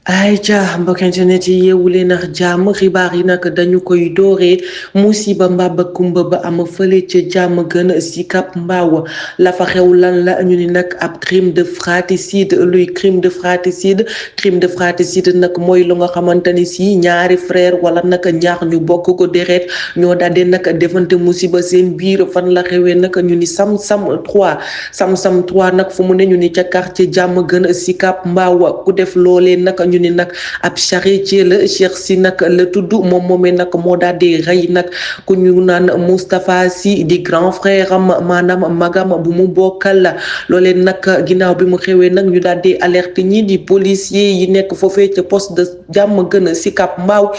ay ca mbokk internet yi yeewu leen ak jàmm xibaar yi nag dañu koy dooree musiba mbaba kumba ba am fële ca jàmm gën Sicap Mbao la fa xew lan la ñu ni nag ab crime de fratricide luy crime de fratricide nag mooy lu nga xamante ni si ñaari frère wala nag ñaar ñu bokk ko deret ñoo daldi nag defante musiba seen biir fan la xewee nag ñu ni sam-sam 3 nag fu mu ne ñu ni ca quartier jàmm gën Sicap Mbao ku def loolee nag ñu ni nag ab charretier la Cheikh Sy nag la tudd moom moomee nag moo daal di rey nag ku ñu naan Moustapha Sy di grand frère am maanaam magam bu mu bokkal la loolee nag ginnaaw bi mu xewee nag ñu daal di alerte ñi di policier yi nekk foofee ca poste de jàmm gën Sicap Mbao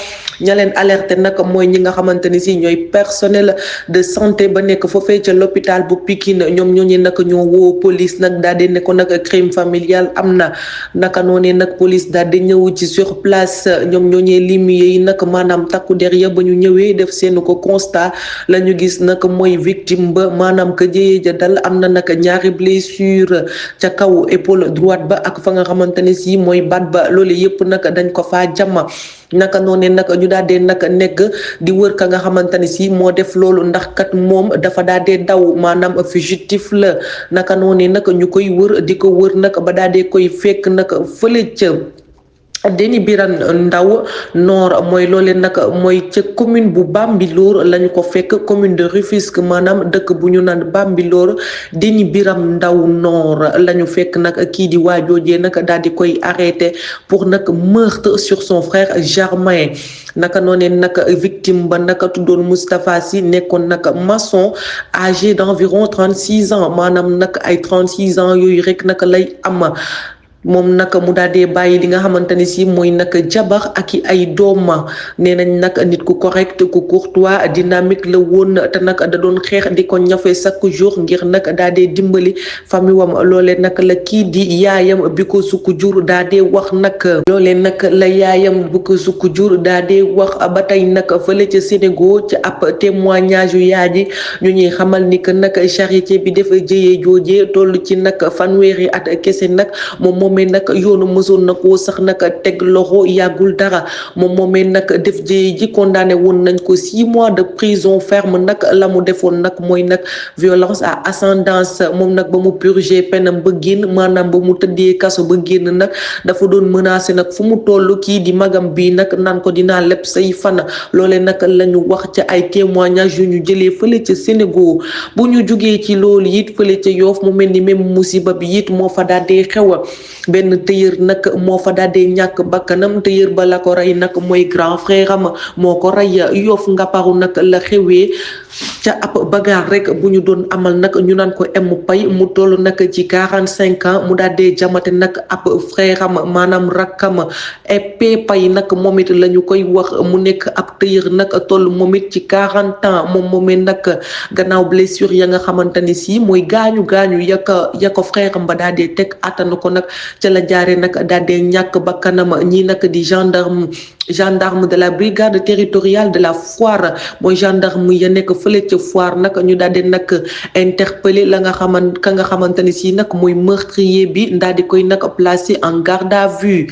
ña leen alerte nag mooy ñi nga xamante ni si ñooy personnel de santé ba nekk foofee ca l'hôpital bu Pikine ñoom ñooñu nag ñoo woo police nag daal di ne ko nag crime familial am na naka noonee nag police daal di ñëw ci sur place ñoom ñooñee limier yi nag maanaam takku der ya ba ñu ñëwee def seen ko constat la ñu gis nag mooy victime ba maanaam ka jëyee ja dal am na nag ñaari blessure ca kaw épaule droite ba ak fa nga xamante ne si mooy baat ba loolu yëpp nag dañ ko faa jàmm naka noonee nag ñu daal dee nag nekk di wër ka nga xamante ni si moo def loolu ndax kat moom dafa daal dee daw maanaam fugitif la naka noonee nag ñu koy wër di ko wër nag ba daal dee koy fekk nag fële ca Déni Birane Ndaw Nord mooy loole nag mooy ca commune bu Bambilor lañu ko fekk commune de Rufisque maanaam dëkk bu ñu naan Bambilor Déni Birane Ndaw Nord lañu fekk nag kii di waajoojee nag daal di koy arrêté pour nag meurtre sur son frère Germain naka noonee nag victime ba nag tuddoon Moustapha Sy nekkoon nag maçon âgé d'environ 36 ans maanaam nag ay 36 ans yooyu rek nag lay am moom nag mu daal dee bàyyi li nga xamante ni si mooy nag jabar ak ay doom nee nañ nag nit ku correct ku courtois dynamique la woon te nag da doon xeex di ko ñafe chaque jour ngir nag daal dee dimbali famille wam loolee nag la kii di yaayam bi ko sukk jur daal dee wax nag loolee nag la yaayam bi ko sukk jur daal dee wax ba tey nag fële ca Sénégal ci ab témoignage yu yaay ji ñu ñuy xamal ni que nag charité bi def jëyee joojee toll ci nag fanweeri at kese nag moom moomee nag yoonu mësoon na koo sax nag teg loxo yàggul dara moom moomee nag def jëye ji condamné woon nañ ko 6 mois de prison ferme nag la mu defoon nag mooy nag violence à ascendance moom nag ba mu purger penam ba génn maanaam ba mu tëddee kaso ba génn nag dafa doon menacé nag fu mu toll kii di magam bii nag naan ko dinaa leb say fan loole nag la ñu wax ca ay témoignages yu ñu jëlee fële ca Sénégal bu ñu jugee ci loolu it fële ca Yoff mu mel ni même musiba bi it moo fa daal dee xew benn tëyër nag moo fa daal dee ñàkk bakkanam tëyër ba la ko rey nag mooy grand frère am moo ko rey Yoff Ngaparou nag la xewee ca ab bagaar rek bu ñu doon amal nag ñu naan ko M Pay mu toll nag ci 45 ans mu daal dee jamate nag ab frère am maanaam rakkam épée Pay nag moom it la ñu koy wax mu nekk ab tëyër nag toll moom it ci 40 ans moom moomee nag gannaaw blessure ya nga xamante ni si mooy gaañu ya ko frère am ba daal dee teg attanu ko nag ca la jaare nag daal dee ñàkk bakkanam ñii nag di gendarme de la brigade territoriale de la Foire mooy gendarme ya nekk fële ca Foire nag ñu daal di nag interpellé ka nga xamante ni si nag mooy meurtrier bi daal di koy nag placé en garde à vue.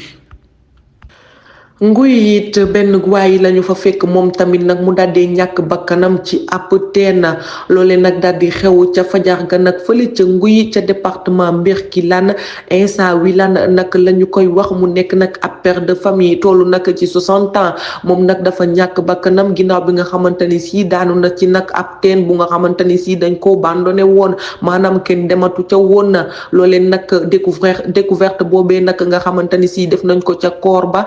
nguy it benn waay lañu fa fekk moom tamit nag mu daddee ñàkk bakkanam ci ab teen loole nag daldi xew ca fajar ga nag fële ca nguy ca département Mbirkilane Insa Wilane nag lañu koy wax mu nekk nag ab père de famille tollu nag ci 60 ans moom nag dafa ñàkk bakkanam ginnaaw bi nga xamante ni si daanu na ci nag ab teen bu nga xamante ni si dañ ko abandonné woon maanaam kenn dematu ca woon na loole nag découverte boobee nag nga xamante ni si def nañ ko ca koor ba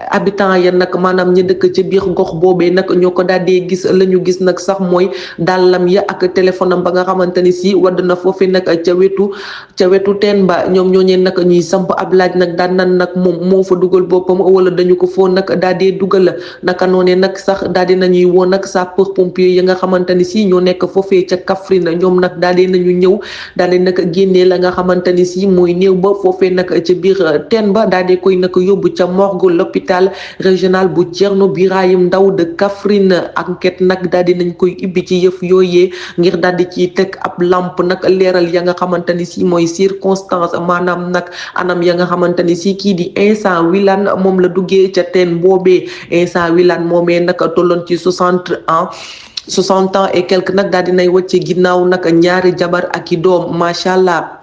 habitant ya nag maanaam ñi dëkk ci biir gox boobee nag ñoo ko daal dee gis la ñu gis nag sax mooy dàllam ya ak téléphone am ba nga xamante ni si wadd na foofu nag ca wetu teen ba ñoom ñooñee nag ñuy samp ab laaj nag daan nan nag moom moo fa dugal boppam wala dañu ko foo nag daal dee dugal naka noonee nag sax daal di nañuy woon nag sapeur pompier yi nga xamante ni si ñoo nekk foofee ca Kaffrine ñoom nag daal di nañu ñëw daal di nag génnee la nga xamante ni si mooy néew ba foofee nag ca biir teen ba daal di koy nag yóbbu ca morgue hôpital régional bu Thierno Birahim Ndaw de Kaffrine. Enquête nag daal di nañ koy ibbi ci yëf yooyee ngir daal di ciy teg ab lamp nag leeral ya nga xamante ni si mooy circonstance maanaam nag anam ya nga xamante ni si kii di Insa Wilane moom la duggee ca teen boobee. Insa Wilane moomee nag tolloon ci 60 ans et quelque nag daal dinay wàcce ginnaaw nag ñaari jabar ak i doom macha allah.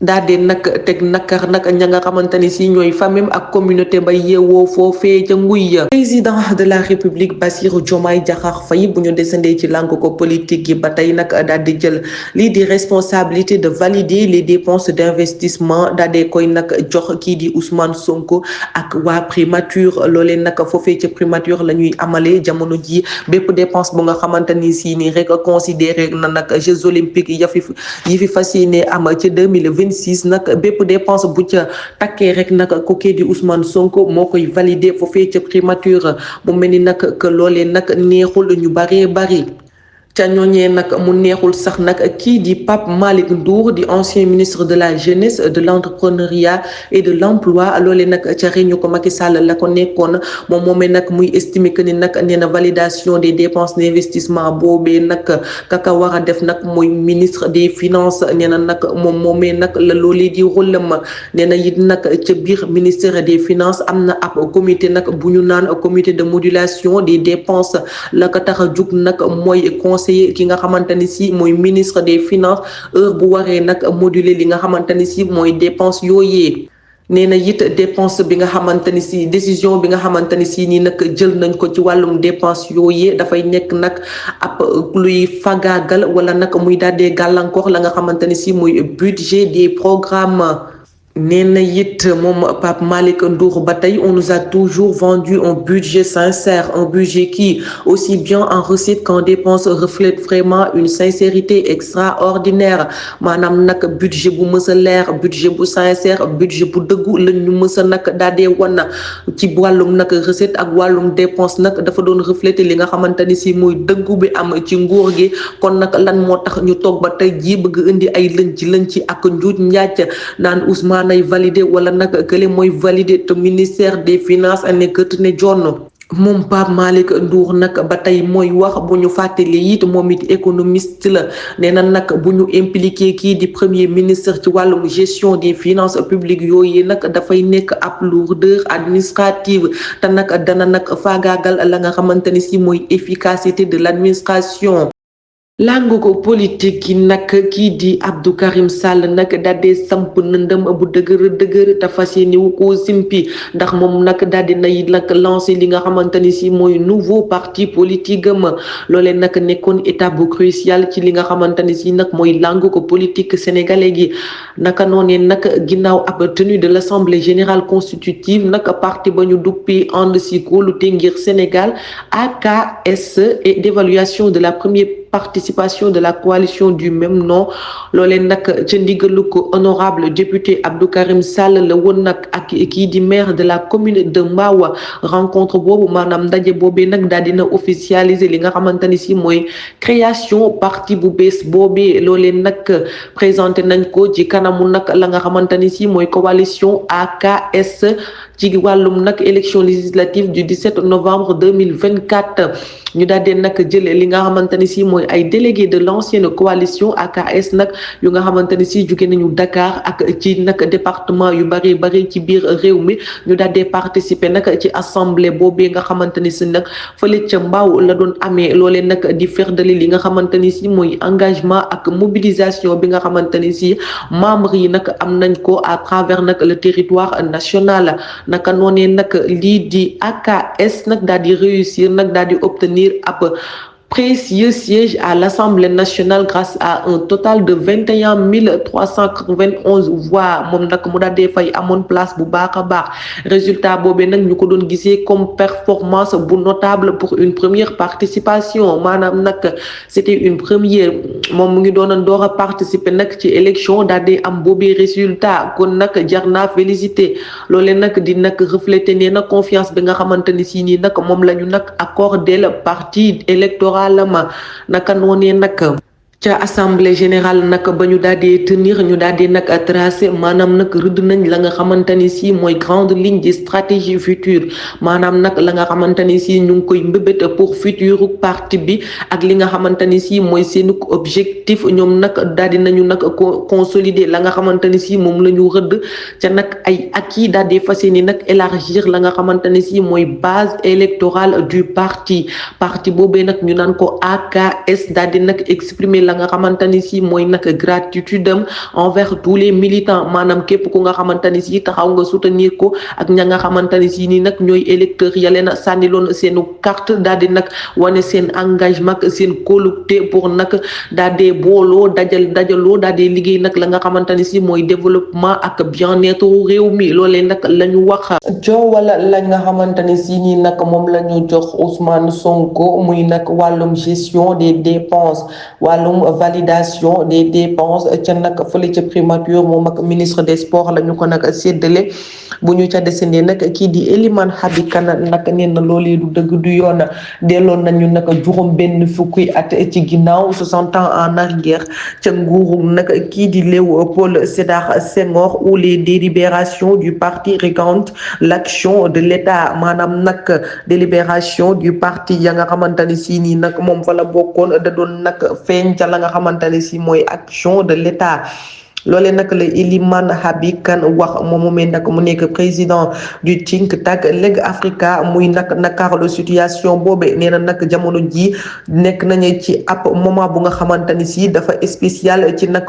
daal di nag teg nakar nag ña nga xamante ni si ñooy famille ak communauté ba yeewoo foofee ca nguy ya. Président de la République Bassirou Diomaye Diakhar Faye bu ñu descendee ci langue ko politique yi ba tey nag daal di jël lii di responsabilité de valider les dépenses d'investissement daal di koy nag jox kii di Ousmane Sonko ak waa primature loolee nag foofee ca primature la ñuy amalee jamono ji bépp dépense bu nga xamante ni si nii rek considéré na nag Jeux olympiques yi fi fas yéene am ci 2026 nag bépp dépense bu ca takkee rek nag kookee di Ousmane Sonko moo koy valider foofee ca primature mu mel ni nag que loolee nag neexul ñu baree bari. ca ñooñee nag mu neexul sax nag kii di Pape Malick Ndour di ancien ministre de la jeunesse de l'entrepreneuriat et de l'emploi loolee nag ca réñu ko Macky Sall la ko nekkoon moom moomee nag muy estimer que ni nag nee na validation des dépenses d'investissement boobee nag kaka war a def nag mooy ministre des finances nee na nag moom moomee nag la loolee di rôlam nee na it nag ca biir ministère des finances am na ab comité nag bu ñu naan comité de modulation des dépenses la ko tax a jug nag mooy ki nga xamante ni si mooy ministre des finances heure bu waree nag moduler li nga xamante ni si mooy dépense yooyee. nee na it dépense bi nga xamante ni si décision bi nga xamante ni si nii nag jël nañ ko ci wàllum dépense yooyee dafay nekk nag ab luy fagaagal wala nag muy daal di gàllankoor la nga xamante ni si mooy budget des programmes. nee na it moom Pape Malick Ndour ba tey on nous a toujours vendu un budget sincère un budget qui aussi bien en recettes qu'en dépenses reflète vraiment une sincérité extraordinaire maanaam nag budget bu mës a leer budget bu sincère budget bu dëggu lañ ñu mës a nag daal di wan ci wàllum nag recette ak wàllum dépense nag dafa doon refléter li nga xamante ni si mooy dëggu bi am ci nguur gi kon nag lan moo tax ñu toog ba tey jii bëgg indi ay lënc ak njuuj njaaj naan Ousmane nay validé wala nag kële mooy validé te ministère des finances ne kët ne jonn moom Pape Malick Ndour nag ba tey mooy wax bu ñu fàttali it moom it économiste la nee na nag bu ñu impliqué kii di premier ministre ci wàllum gestion des finances publiques yooyu nag dafay nekk ab lourdeur administrative te nag dana nag faagaagal la nga xamante ni si mooy efficacité de l'administration. langue ko politique yi nag kii di Abdou Karim Sall nag daal di samp nëndëm bu dëgër te fas yéene wu ko simpi ndax moom nag daal di nay nag lancé li nga xamante ni si mooy nouveau parti politique am loolee nag nekkoon étape bu crucial ci li nga xamante ni si nag mooy langue ko politique sénégalais gi naka noonee nag ginnaaw ab tenue de l'assemblée générale constitutive nag parti ba ñu duppee ànd si kóolute ngir Sénégal AKS et d'évaluation de la première participation de la coalition du même nom loolee nag ca ndigalu ko honorable député Abdou Karim Sall la woon nag ak kii di maire de la commune de Mbao rencontre boobu maanaam ndaje boobee nag daal dina officialiser li nga xamante ni si mooy création parti bu bees boobee loolee nag présenté nañ ko ci kanamu nag la nga xamante ni si mooy coalition AKS ci wàllum nag élection législative du 17 novembre 2024 ñu daal di nag jëlee li nga xamante ni si mooy ay délégués de l'ancienne coalition AKS nag yu nga xamante ni si jóge nañu Dakar ak ci nag département yu bari ci biir réew mi ñu daal di participer nag ci assemblée boobee nga xamante ni si nag fële ca Mbao la doon amee loolee nag di ferdali li nga xamante ni si mooy engagement ak mobilisation bi nga xamante ni si membres yi nag am nañ ko à travers nag le territoire national naka noonee nag lii di AKS nag daal di réussir nag daal di obtenir ab précieux siège à l'Assemblée nationale grâce à un total de 21 391 voix moom nag mu daal di fay amoon place bu baax a baax résultat boobee nag ñu ko doon gisee comme performance bu notable pour une première participation maanaam nag c'était une première moom mu ngi doon door a participer nag ci élection daal di am boobee résultat kon nag jar naa félicité loolee nag di nag refléter nee na confiance bi nga xamante ni si nii nag moom la ñu nag accordé le parti électoral lama naka noonee nag ca assemblée générale nag ba ñu daal di tenir ñu daal di nag tracé maanaam nag rëdd nañ la nga xamante ni si mooy grande ligne de stratégie future maanaam nag la nga xamante ni si ñu ngi koy mbébét pour futur parti bi ak li nga xamante ni si mooy seen objectif ñoom nag daal di nañu nag consolider la nga xamante ni si moom la ñu rëdd ca nag ay acquis daal di fas yéene nag élargir la nga xamante ni si mooy base électorale du parti boobee nag ñu naan ko AKS daal di nag exprimer la nga xamante ni si mooy nag gratitude am envers tous les militants maanaam képp ku nga xamante ni si taxaw nga soutenir ko ak ña nga xamante ni si nii nag ñooy électeurs ya leen sànniloon seenu carte daal di nag wane seen engagement ak seen kóolute pour nag daal di booloo dajaloo daal di liggéey nag la nga xamante ni si mooy développement ak bien-être réew mi loolee nag la ñu wax wala la nga xamante ni si nii nag moom la ñu jox Ousmane Sonko muy nag wàllum gestion des dépenses wàllum validation des dépenses ca nag fële ca primature moom ak ministre des sports la ñu ko nag séddale bu ñu ca desendee nag kii di Elimane Habib Kane nag nee na loolee du dëgg du yoon delloon nañu nag juróom benn fukki at ci ginnaaw 60 ans en arrière ca nguuru nag kii di Léopold Sédar Senghor où les délibérations du parti racontent l'action de l'État maanaam nag délibération du parti ya nga xamante ni si nii nag moom fa la bokkoon da doon nag feeñ ca la nga xamante ne si mooy action de l'État loolee nag la Elimane Habib Kane wax moomumee nag mu nekk président du think tank Leg Africa muy nag nakarlu situation boobe nee na nag jamono ji nekk nañu ci ab moment bu nga xamante ni si dafa spécial ci nag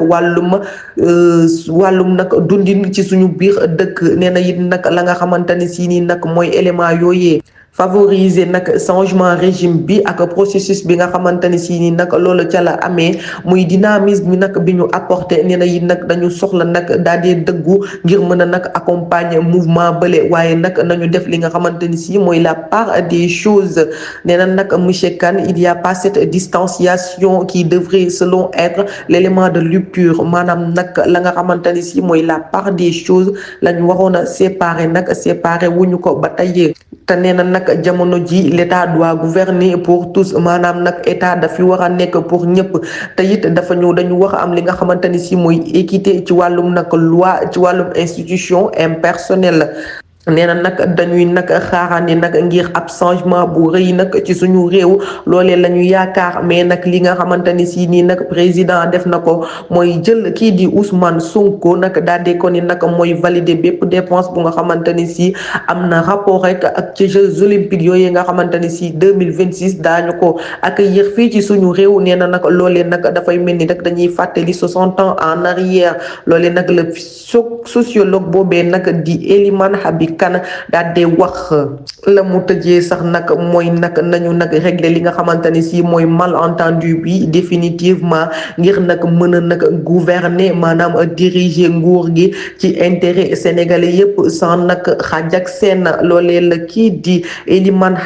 wàllum nag dundin ci suñu biir dëkk nee na it nag la nga xamante ni si nii nag mooy élément yooyee favoriser nag changement régime bi ak processus bi nga xamante ni si ni nag loolu ca la amee muy dynamisme bi nag bi ñu apporté nee na yi nag dañu soxla nag daal di dëggu ngir mën a nag accompagner mouvement bële waaye nag nañu def li nga xamante ni si mooy la part des choses nee na nag monsieur Kane il y a pas cette distanciation qui devrait selon être l'élément de rupture maanaam nag la nga xamante ni si mooy la part des choses lañu waroon a séparer wuñu ko ba tey te nee na nag jamono ji l'état doit gouverner pour tous maanaam nag état dafi war a nekk pour ñëpp te it dañu wax am li nga xamante ni si mooy équité ci wàllum nag loi ci wàllum institution impersonnelle nee na nag dañuy nag xaarandi nag ngir ab changement bu rëy nag ci suñu réew loolee la ñu yaakaar mais nag li nga xamante ni si nii nag président def na ko mooy jël kii di Ousmane Sonko nag daal di ko ni nag mooy valider bépp dépense bu nga xamante ni si am na rapport rek ak ci Jeux olympiques yooyu nga xamante ni si 2026 daañu ko accueillir fii ci suñu réew nee na nag loolee nag dafay mel ni nag dañuy fàttali 60 ans en arrière loolee nag le sociologue boobee nag di Elimane Habib Kane daal di wax la mu tëjee sax nag mooy nag nañu nag régler li nga xamante ni si mooy malentendu bi définitivement ngir nag mën a nag gouverner maanaam diriger nguur gi ci intérêt sénégalais yépp sans nag xaaj ak seen loolee la kii di Elimane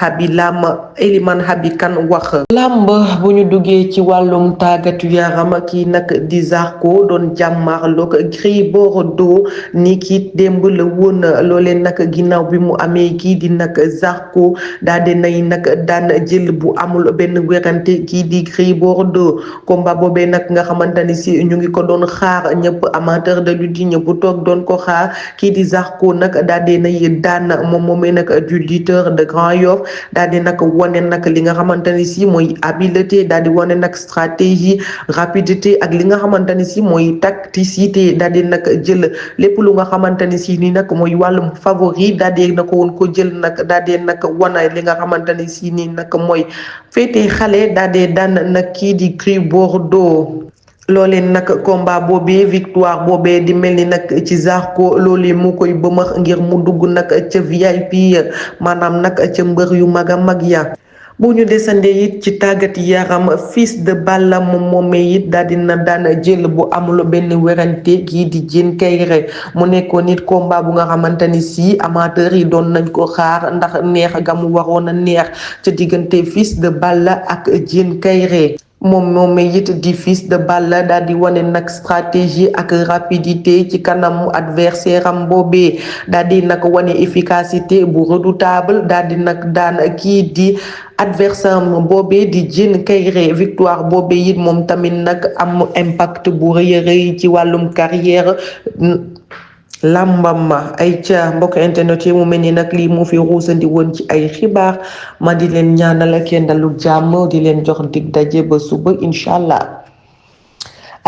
Habib Kane wax. làmb bu ñu duggee ci wàllum tàggatu yaram kii nag di Zarko doon jàmmarloog Gris Bordeaux ni kii démb la woon loolee nag ginnaaw bi mu amee kii di nag Zarko daal di nay nag daan jël bu amul benn wérante kii di Gris Bordeaux combat boobee nag nga xamante ni si ñu ngi ko doon xaar ñëpp amateur de lutte ñëpp toog doon ko xaar kii di Zarko nag daal di nay daan moom moomee nag du lutteur de Grand Yoff daal di nag wane nag li nga xamante ni si mooy habileté daal di wane nag stratégie rapidité ak li nga xamante ni si mooy tacticité daal di nag jël lépp lu nga xamante ni si ni nag mooy wàllum favori daal di na ko woon ko jël nag daal di nag wana li nga xamante ni si ni nag mooy féete xale daal di daan nag kii di Gris Bordeaux loolee nag combat boobee victoire boobee di mel ni nag ci Zarko loolee mu koy bëmax ngir mu dugg nag ca VIP maanaam nag ca mbër yu mag a mag ya bu ñu desandee it ci tàggat yaram Fils de Balla moom moomee it daal dina daan jël bu amul benn werante kii di Diène Kaïré mu nekkoon nit combat bu nga xamante ni si amateur yi doon nañ ko xaar ndax neex ga mu waroon a neex ca diggante Fils de Balla ak Diène Kaïré moom it di Fils de Balla daal di wane nag stratégie ak rapidité ci kanamu adversaire am boobee daal di nag wane efficacité bu redoutable daal di nag daan kii di adversaire am boobee di Diène Kaïré victoire boobee it moom tamit nag am impact bu rëy a rëy ci wàllum carrière làmbam ma ay ca mbokk internet yi mu mel ni nag lii moo fi ruusandi woon ci ay xibaar ma di leen ñaanal ak kendalu jàmm di leen jox dig daje ba suba incha allah.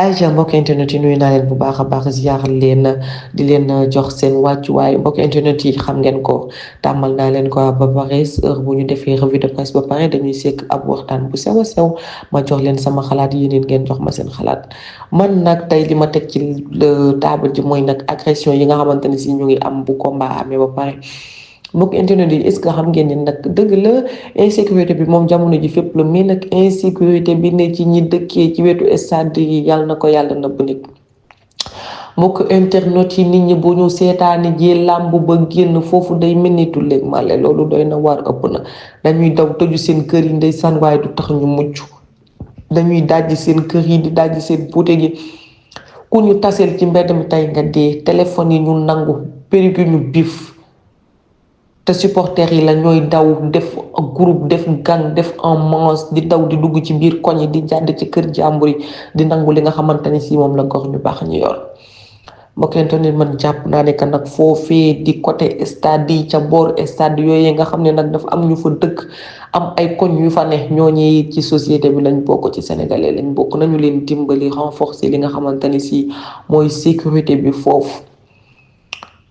ay ca mbokk internet yi nuyu naa leen bu baax a baax ziar leen di leen jox seen wàccuwaay mbokk internet yi xam ngeen ko tàmmal naa leen ko ba pare heure bu ñu defee revue de presse ba pare dañuy sekk ab waxtaan bu sew a sew ma jox leen sama xalaat yéen ngeen jox ma seen xalaat man nag tey li ma teg ci table ji mooy nag agression yi nga xamante ne si ñu ngi am bu combat amee ba pare. mbokk internet yi est-ce que xam ngeen ni nag dëgg la insécurité bi moom jamono ji fépp la mais nag insécurité bi ne ci ñi dëkkee ci wetu stade yi yàlla na ko yàlla nëbb nit mbokk internet yi nit ñi bu ñu seetaani jee làmb ba génn foofu day mel ni tulleeg màlle loolu doy na waar ëpp na dañuy daw tëju seen kër yi ndeysaan waaye du tax ñu mucc dañuy dajji seen kër yi di dajji seen puute gi ku ñu taseel ci mbedd mi tey nga dee téléphone yi ñu nangu périgu ñu biif te supporters yi la ñooy daw def groupe def gang def en masse di daw di dugg ci biir koñ yi di jàdd ci kër jàmbur yi di nangu li nga xamante ne si moom la gox ñu baax ñu yor mbokkente ni man jàpp naa ne que nag foofee di côté stade yi ca boor stade yooyu nga xam ne nag dafa am ñu fa dëkk am ay koñ yu fa ne ñooñu ci société bi lañ bokk ci sénégalais lañ bokk nañu leen dimbali renforcer li nga xamante ne si mooy sécurité bi foofu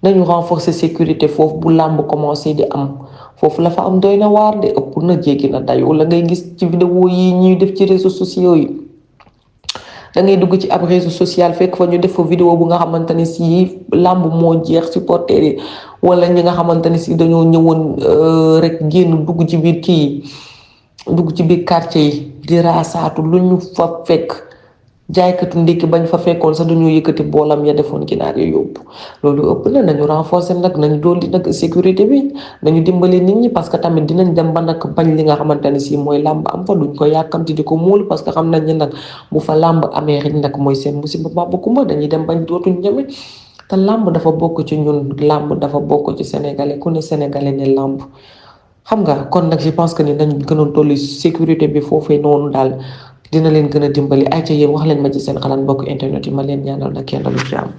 nañu renforcer sécurité foofu bu làmb commencé di am foofu la fa am doy na waar de ëpp na jéggi na day wala ngay gis ci vidéo yi ñuy def ci réseaux sociaux yi da ngay dugg ci ab réseau social fekk fa ñu def fa vidéo bu nga xamante ne si làmb moo jeex supporter yi wala ñi nga xamante ne si dañoo ñëwoon rek génn dugg ci biir kii dugg ci biir quartier yi di raasaatu lu ñu fa fekk jaaykatu ndékki bañ fa fekkoon sax dañoo yëkkati boolam ya defoon ginaar yi yóbbu loolu ëpp na nañu renforcer nag nañu dolli nag sécurité bi nañu dimbali nit ñi parce que tamit dinañ dem ba nag bañ li nga xamante ne si mooy làmb am fa duñ ko yàkkamti di ko muul parce que xam nañ ne nag bu fa làmb amee rek nag mooy seen musiba ba kumba dañuy dem bañ dootuñ ñeme te làmb dafa bokk ci ñun làmb dafa bokk ci sénégalais ku ne sénégalais ne làmb xam nga kon nag je pense que ni nañ gën a dolli sécurité bi foofee noonu daal dina leen gën a dimbali ay ca yéen wax leen ma ci seen xalaat mbokk internet yi ma leen ñaanal na kenn lu ci am